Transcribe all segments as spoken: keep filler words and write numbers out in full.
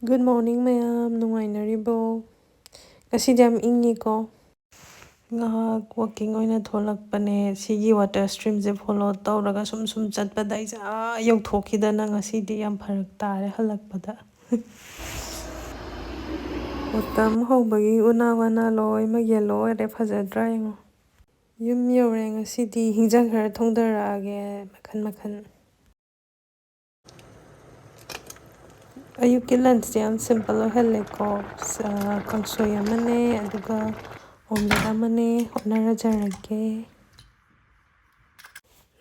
Good morning ꯃꯌꯥꯝ, ꯅꯨꯡꯉꯥꯏꯅꯔꯤꯕꯣ? ꯉꯁꯤꯗꯤ ꯌꯥꯝ ꯏꯪꯉꯤꯀꯣ꯫ ꯉꯥꯏꯍꯥꯛ walking ꯑꯣꯏꯅ ꯊꯣꯛꯂꯛꯄꯅꯦ꯫ ꯁꯤꯒꯤ water streamꯁꯦ follow ꯇꯧꯔꯒ ꯁꯨꯝ ꯁꯨꯝ ꯆꯠꯄꯗ ꯑꯩꯁꯦ ꯑꯥ ꯌꯧꯊꯣꯛꯈꯤꯗꯅ ꯉꯁꯤꯗꯤ ꯌꯥꯝ ꯐꯔꯛ ꯇꯥꯔꯦ ꯍꯜꯂꯛꯄꯗ꯫ Autumn ꯍꯧꯕꯒꯤ ꯎꯅꯥ ꯋꯥꯅꯥ ꯂꯣꯏꯅꯃꯛ yellow ꯑꯣꯏꯔꯦ, ꯐꯖꯗ꯭ꯔꯥ ꯌꯦꯡꯉꯣ꯫ ꯌꯨꯝ ꯌꯧꯔꯦ꯫ ꯉꯁꯤꯗꯤ ꯍꯤꯟꯖꯥꯡ ꯈꯔ ꯊꯣꯡꯗꯔꯛꯑꯒꯦ, ꯃꯈꯟ ꯃꯈꯟ꯫ ꯑꯌꯨꯛꯀꯤ lunchꯁꯦ ꯌꯥꯝ simple ꯑꯣꯏꯍꯜꯂꯦꯀꯣ꯫ ꯁ-, ꯀꯥꯡꯁꯣꯏ ꯑꯃꯅꯦ, ꯑꯗꯨꯒ omelette ꯑꯃꯅꯦ ꯍꯣꯠꯅꯖꯔꯒꯦ꯫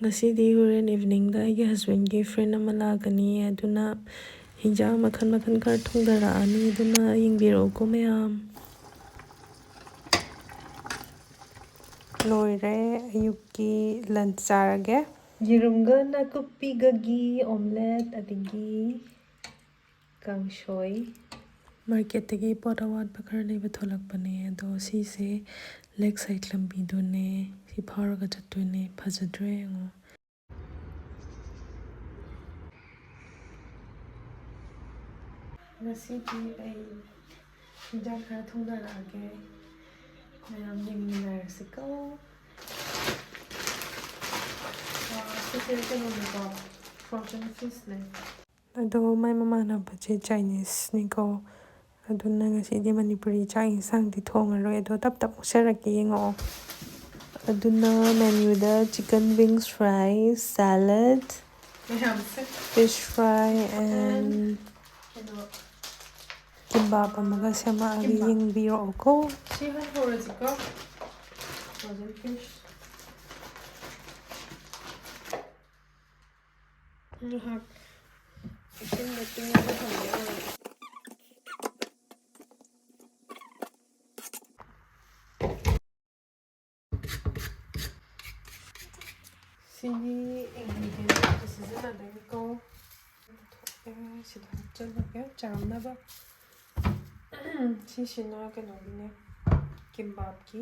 ꯉꯁꯤꯗꯤ ꯍꯣꯔꯦꯟ eveningꯗ ꯑꯩꯒꯤ husbandꯀꯤ friend ꯑꯃ ꯂꯥꯛꯀꯅꯤ, ꯑꯗꯨꯅ ꯍꯤꯟꯖꯥꯡ ꯃꯈꯜ ꯃꯈꯜ ꯈꯔ ꯊꯣꯡꯗꯔꯛꯑꯅꯤ, ꯑꯗꯨꯅ ꯌꯦꯡꯕꯤꯔꯛꯎꯀꯣ ꯃꯌꯥꯝ꯫ ꯂꯣꯏꯔꯦ, ꯑꯌꯨꯛꯀꯤ lunch ꯆꯥꯔꯒꯦ꯫ ꯌꯦꯔꯨꯝꯒ ꯅꯥꯀꯨꯞꯄꯤꯒꯒꯤ omelette, ꯑꯗꯒꯤ ꯀꯥꯡꯁꯣꯏ꯫ Marketꯇꯒꯤ ꯄꯣꯠ ꯑꯋꯥꯠꯄ ꯈꯔ ꯂꯩꯕ ꯊꯣꯛꯂꯛꯄꯅꯦ, ꯑꯗꯣ ꯁꯤꯁꯦ Lakeside ꯂꯝꯕꯤꯗꯨꯅꯦ꯫ ꯁꯤ ꯐꯥꯎꯔꯒ ꯆꯠꯇꯣꯏꯅꯦ꯫ ꯐꯖꯗ꯭ꯔꯣ ꯌꯦꯡꯉꯣ꯫ ꯉꯁꯤꯗꯤ ꯑꯩ ꯍꯤꯟꯖꯥꯡ ꯈꯔ ꯊꯣꯡꯗꯔꯛꯑꯒꯦ, ꯃꯌꯥꯝ ꯌꯦꯡꯃꯤꯟꯅꯔꯁꯤꯀꯣ꯫ ꯑꯥ, ꯁꯤꯁꯦ ꯀꯩꯅꯣꯅꯤꯀꯣ, frozen fishꯅꯦ꯫ ꯑꯗꯣ ꯃꯥꯏ ꯃꯃꯥꯟꯅꯕꯁꯦ Chineseꯅꯤꯀꯣ, ꯑꯗꯨꯅ ꯉꯁꯤꯗꯤ ꯃꯅꯤꯄꯨꯔꯤ ꯆꯥꯛ ꯌꯦꯟꯁꯥꯡꯗꯤ ꯊꯣꯡꯉꯔꯣꯏ, ꯑꯗꯣ ꯇꯞ ꯇꯞ ꯎꯠꯆꯔꯛꯀꯦ, ꯌꯦꯡꯉꯛꯑꯣ꯫ ꯑꯗꯨꯅ menuꯗ chicken wings, rice, salad, ꯃꯌꯥꯝꯁꯦ꯫ Fish fry and ꯀꯩꯅꯣ, kimbap ꯑꯃꯒ ꯁꯦꯝꯃꯛꯑꯒꯦ, kimbap꯫ ꯌꯦꯡꯕꯤꯔꯛꯑꯣꯀꯣ꯫ ꯁꯤ ꯍꯥꯟꯅ ꯍꯧꯔꯁꯤꯀꯣ꯫ Frozen fish꯫ ꯉꯥꯏꯍꯥꯛ ꯏꯁꯤꯡꯗ ꯇꯤꯡꯉꯒ ꯊꯝꯕ ꯌꯥꯔꯦ꯫ ꯁꯤꯒꯤ ingredientꯁꯦ ꯁꯤꯖꯤꯟꯅꯗꯣꯏꯅꯤꯀꯣ꯫ ꯊꯣꯛꯑꯦ, ꯁꯤꯗ ꯍꯥꯞꯆꯜꯂꯒꯦ ꯆꯥꯝꯅꯕ꯫ ꯁꯤꯁꯤꯅ ꯀꯩꯅꯣꯒꯤꯅꯦ, kimbapꯀꯤ꯫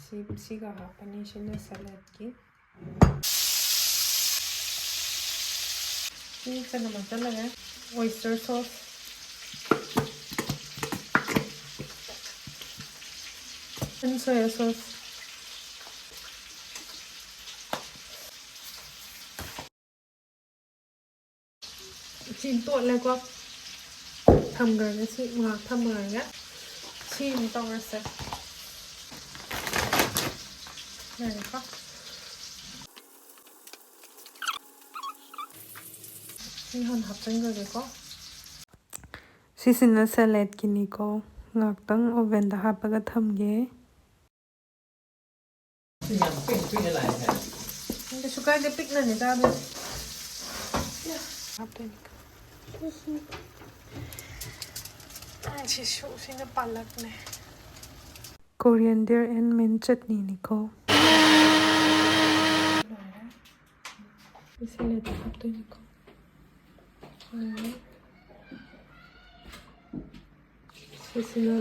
ꯁꯤ, ꯁꯤꯒ ꯍꯥꯞꯄꯅꯤ, ꯁꯤꯅ saladꯀꯤ꯫ ꯁꯤ ꯀꯩꯅꯣ ꯍꯥꯞꯆꯜꯂꯒꯦ, oyster sauce꯫ And soya sauce. ꯁꯤ ꯇꯣꯠꯂꯦꯀꯣ꯫ ꯊꯝꯈ꯭ꯔꯒꯦ, ꯁꯤ ꯉꯥꯏꯍꯥꯛ ꯊꯝꯈ꯭ꯔꯒꯦ꯫ ꯁꯤ ꯑꯃꯨꯛ ꯇꯧꯔꯁꯦ꯫ ꯂꯩꯔꯦꯀꯣ꯫ ꯁꯤ ꯍꯥꯟꯅ ꯍꯥꯞꯆꯤꯟꯈ꯭ꯔꯒꯦꯀꯣ꯫ ꯁꯤꯁꯤꯅ ꯁꯦꯂꯦꯠꯀꯤꯅꯤꯀꯣ꯫ ꯉꯥꯛꯇꯪ ꯑꯣꯚꯦꯟꯗ ꯍꯥꯞꯄꯒ ꯊꯝꯒꯦ꯫ ꯌꯥꯝ ꯄꯤꯛ ꯄꯤꯛꯅ ꯂꯥꯛꯑꯦ ꯍꯥꯏ꯫ ꯀꯩꯁꯨ ꯀꯥꯏꯗꯦ, ꯄꯤꯛꯅꯅꯦ ꯆꯥꯗꯣꯏꯁꯦ꯫ ꯍꯥꯞꯇꯣꯏꯅꯤꯀꯣ꯫ ꯁꯤꯁꯨ, ꯁꯤꯅ ꯄꯥꯂꯛꯅꯦ꯫ Coriander and mint ꯆꯠꯅꯤꯅꯤꯀꯣ꯫ ꯁꯦꯂꯦꯠꯇ ꯍꯥꯞꯇꯣꯏꯅꯤꯀꯣ꯫ ꯁꯤꯁꯤꯅ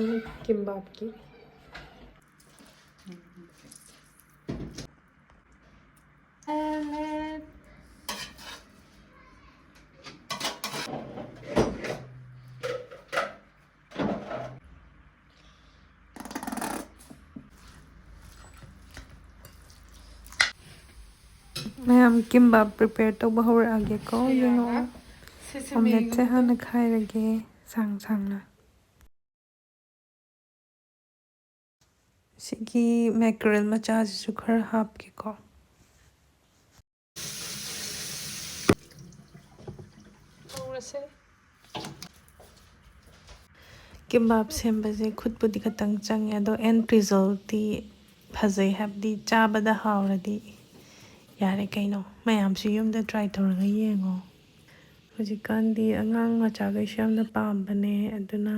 ꯀꯤꯝꯕꯥꯞꯀꯤ꯫ ꯃꯌꯥꯝ, ꯀꯤꯝꯕꯥꯞ ꯄ꯭ꯔꯤꯄꯦꯌꯔ ꯇꯧꯕ ꯍꯧꯔꯛꯑꯒꯦꯀꯣ꯫ ꯁꯤ ꯌꯦꯡꯉꯛꯑꯣ꯫ ꯌꯥꯔꯦ꯫ ꯁꯤꯁꯦ ꯑꯣꯝꯂꯦꯠꯁꯦ ꯃꯦꯒꯤꯅꯦ꯫ ꯍꯥꯟꯅ ꯈꯥꯏꯔꯒꯦ ꯁꯥꯡ ꯁꯥꯡꯅ꯫ ꯁꯤꯒꯤ ꯃꯦꯀꯔꯦꯜ ꯃꯆꯥꯁꯤꯁꯨ ꯈꯔ ꯍꯥꯞꯀꯦꯀꯣ꯫ ꯍꯧꯔꯁꯦ꯫ ꯀꯤꯝꯕꯥꯞ ꯁꯦꯝꯕꯁꯦ ꯈꯨꯠꯄꯨꯗꯤ ꯈꯇꯪ ꯆꯪꯉꯦ, ꯑꯗꯣ ꯑꯦꯟ ꯔꯤꯖꯜꯇꯤ ꯐꯖꯩ, ꯍꯥꯏꯕꯗꯤ ꯆꯥꯕꯗ ꯍꯥꯎꯔꯗꯤ ꯌꯥꯔꯦ ꯀꯩꯅꯣ꯫ ꯃꯌꯥꯝꯁꯨ ꯌꯨꯝꯗ ꯇ꯭ꯔꯥꯏ ꯇꯧꯔꯒ ꯌꯦꯡꯉꯣ꯫ ꯍꯧꯖꯤꯛꯀꯥꯟꯗꯤ ꯑꯉꯥꯡ ꯃꯆꯥꯈꯩꯁꯨ ꯌꯥꯝꯅ ꯄꯥꯝꯕꯅꯦ, ꯑꯗꯨꯅ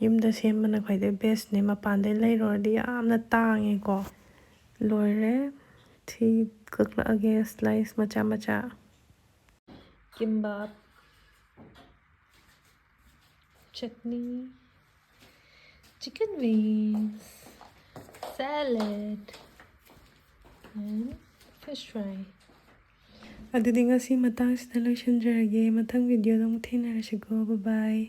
ꯌꯨꯝꯗ ꯁꯦꯝꯕꯅ ꯈ꯭ꯋꯥꯏꯗꯩ ꯕꯦꯁꯅꯦ꯫ ꯃꯄꯥꯟꯗꯩ ꯂꯩꯔꯨꯔꯗꯤ ꯌꯥꯝꯅ ꯇꯥꯡꯉꯦꯀꯣ꯫ ꯂꯣꯏꯔꯦ꯫ ꯁꯤ ꯀꯛꯂꯛꯑꯒꯦ ꯁ꯭ꯂꯥꯏꯁ ꯃꯆꯥ ꯃꯆꯥ꯫ Kimbap, chutney, chicken wings, salad, and fish fry. ꯑꯗꯨꯗꯤ ꯉꯁꯤ ꯃꯇꯥꯡꯁꯤꯗ ꯂꯣꯏꯁꯤꯟꯖꯔꯒꯦ꯫ ꯃꯊꯪ ꯚꯤꯗꯤꯑꯣꯗ ꯑꯃꯨꯛ ꯊꯦꯡꯅꯔꯁꯤꯀꯣ꯫ Bye bye꯫